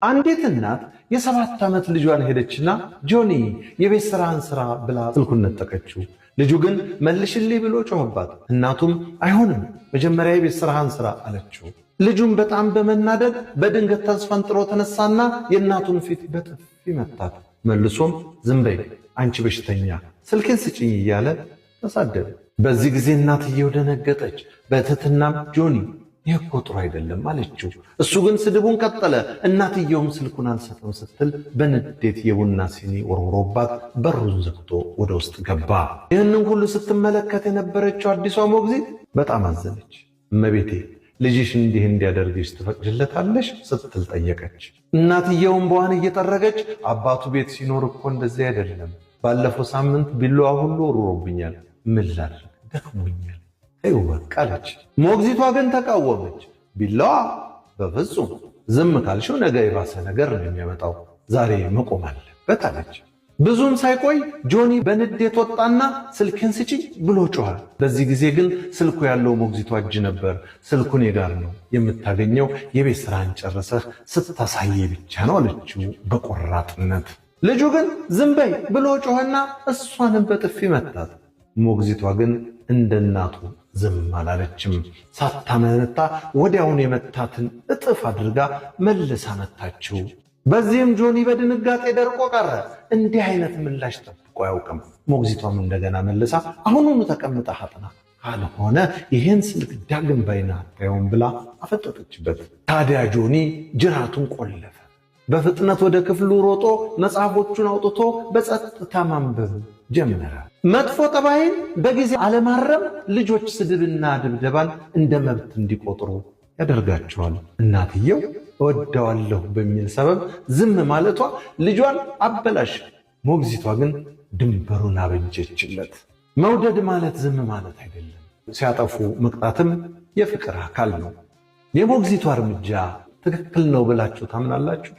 አንዲት እናት የ7 ዓመት ልጇን ሄደችና "ጆኒ፣ የቤት ስራህን ስራ" ብላ ስልኩን ነጠቀችው። ልጁ ግን "መልሽልኝ" ብሎ ጮኸባት። እናቱም "አይሆንም፣ መጀመሪያ የቤት ስራህን ስራ" አለችው። ልጁም በጣም በመናደድ በድንገት ተስፈንጥሮ ተነሳና የእናቱን ፊት በጥፊ መታት። መልሶም "ዝም በይ አንቺ በሽተኛ፣ ስልኬን ስጭኝ" እያለ ተሳደበ። በዚህ ጊዜ እናትየው ደነገጠች። በትህትናም "ጆኒ፣ ይህ እኮ ጥሩ አይደለም" አለችው። እሱ ግን ስድቡን ቀጠለ። እናትየውም ስልኩን አልሰጥም ስትል በንዴት የቡና ሲኒ ወርውሮባት በሩን ዘግቶ ወደ ውስጥ ገባ። ይህንን ሁሉ ስትመለከት የነበረችው አዲሷ ሞግዚት በጣም አዘነች። "እመቤቴ፣ ልጅሽ እንዲህ እንዲያደርግሽ ትፈቅጂለታለሽ?" ስትል ጠየቀች። እናትየው እንባዋን እየጠረገች "አባቱ ቤት ሲኖር እኮ እንደዚህ አይደለም። ባለፈው ሳምንት ቢላዋ ሁሉ ወርውሮብኛል። ምን ላድርግ? ደክሞኛል፣ ተይው በቃ" አለች። ሞግዚቷ ግን ተቃወመች። "ቢላዋ? በፍጹም፣ ዝም ካልሽው ነገ የባሰ ነገር ነው የሚያመጣው። ዛሬ መቆም አለበት" አለች። ብዙም ሳይቆይ ጆኒ በንዴት ወጣና "ስልኬን ስጪኝ" ብሎ ጮኸ። በዚህ ጊዜ ግን ስልኩ ያለው ሞግዚቷ እጅ ነበር። "ስልኩ እኔ ጋር ነው፣ የምታገኘው የቤት ስራን ጨርሰህ ስታሳየኝ ብቻ ነው" አለችው በቆራጥነት። ልጁ ግን "ዝም በይ" ብሎ ጮኸና እሷንም በጥፊ መታት። ሞግዚቷ ግን እንደ እናቱ ዝም አላለችም። ሳታመነታ ወዲያውኑ የመታትን እጥፍ አድርጋ መልሳ መታችው። በዚህም ጆኒ በድንጋጤ ደርቆ ቀረ። እንዲህ አይነት ምላሽ ጠብቆ አያውቅም። ሞግዚቷም እንደገና መልሳ "አሁኑኑ ተቀምጠህ አጥና፣ ካልሆነ ይህን ስልክ ዳግም ባይንህ አታየውም" ብላ አፈጠጠችበት። ታዲያ ጆኒ ጅራቱን ቆለፈ። በፍጥነት ወደ ክፍሉ ሮጦ መጽሐፎቹን አውጥቶ በጸጥታ ማንበብ ጀመረ። መጥፎ ጠባይን በጊዜ አለማረም ልጆች ስድብና ድብደባን እንደ መብት እንዲቆጥሩ ያደርጋቸዋል። እናትየው እወደዋለሁ በሚል ሰበብ ዝም ማለቷ ልጇን አበላሸ። ሞግዚቷ ግን ድንበሩን አበጀችለት። መውደድ ማለት ዝም ማለት አይደለም። ሲያጠፉ መቅጣትም የፍቅር አካል ነው። የሞግዚቷ እርምጃ ትክክል ነው ብላችሁ ታምናላችሁ?